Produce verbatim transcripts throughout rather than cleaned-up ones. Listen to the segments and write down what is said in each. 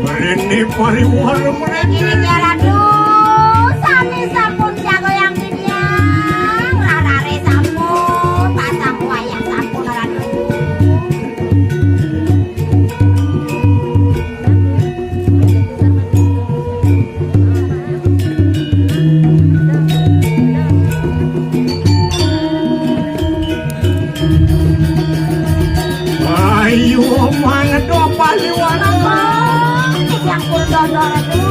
Mrene pariwara mrene. Inggih Ratu, sami sampun jago yang titiang, rarare sampun, pasang wayang sampun, Ratu. Ayo, mangedok paliwara. Yang pun dodol itu.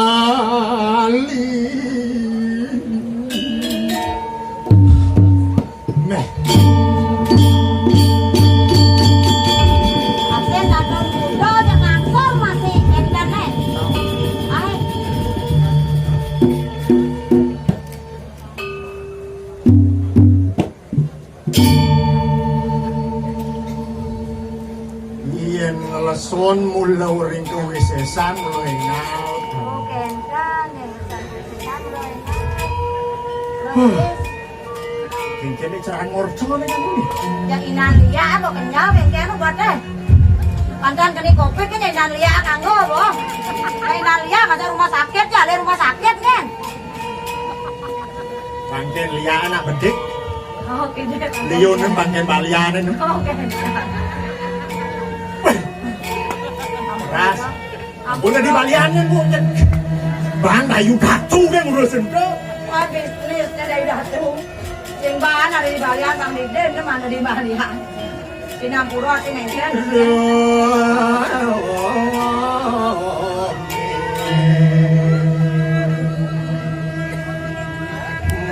Boyolali. Meh. Asin atur muda aja ngangsur masih internet. Ae. Yen ngeleson mula ring kawisesan mula engal. Oh, kenten, yen ngeleson kawisesan mula engal. Huh. Kengkene cara ngorjo ne kan ini. Ya inan lia apa kenyal kengkene buat deh. Pantan kene covid kan ya inan lia kanggo apa? Ya inan lia masa rumah sakit ya, le rumah sakit kan. Pangken lia anak bedik. Oh, kene. Liune pangken baliane. Oh, kene. Ras. Ampun di baliane, Bu. Bang Dayu Datu kan ngurusin, Bro. Wah, bisnisnya Dayu Datu. Sing bahan ada di balian, Bang Diden, mana di balian. Sinampura, sing encer.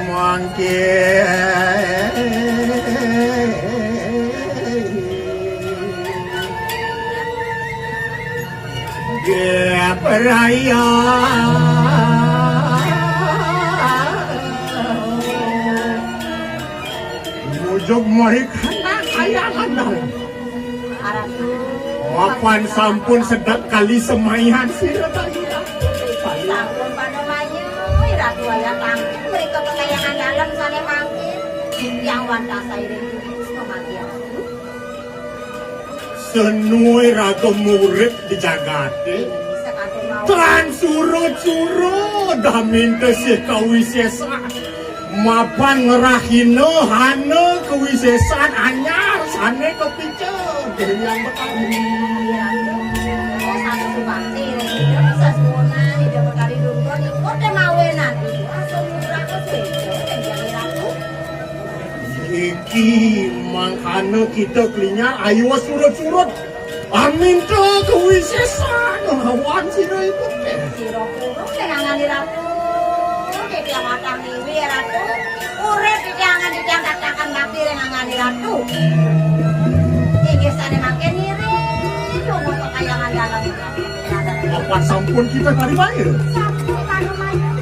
Mangke Gap raya. Ujug mari kana kaya andal. Aratu. Mapan sampun sedek kali semayan sira tadi. Sampun pada mayu, Ratu Ayah Tangkil, mereka kekayangan dalam sana mangkin. Yang wantah sairing Gusti pamagian. Senuai raga murid di jagate. Tan surut-surut dah minta sih kawisesan. Mapan ngerahina hana kawisesan anyar sane kapica. Dewi yang Betari. Satu subakti, sasuwunan, Ida Betari Dunggon, ikut deh mawenan. Asa murah ke sini, Dewi Ratu. Iki mangkana kita klinyar ayu surut-surut. Aminta kawisesan lawan sira iku. Sira purun nangani ratu. Titiang watang niwi ratu. Urip titiangan titiang tatakan bakti nangani ratu. Inggih sane mangke ngiring. Dungo pekayangan dalam. Apa sampun kita kari bayar? Sampun kari bayar.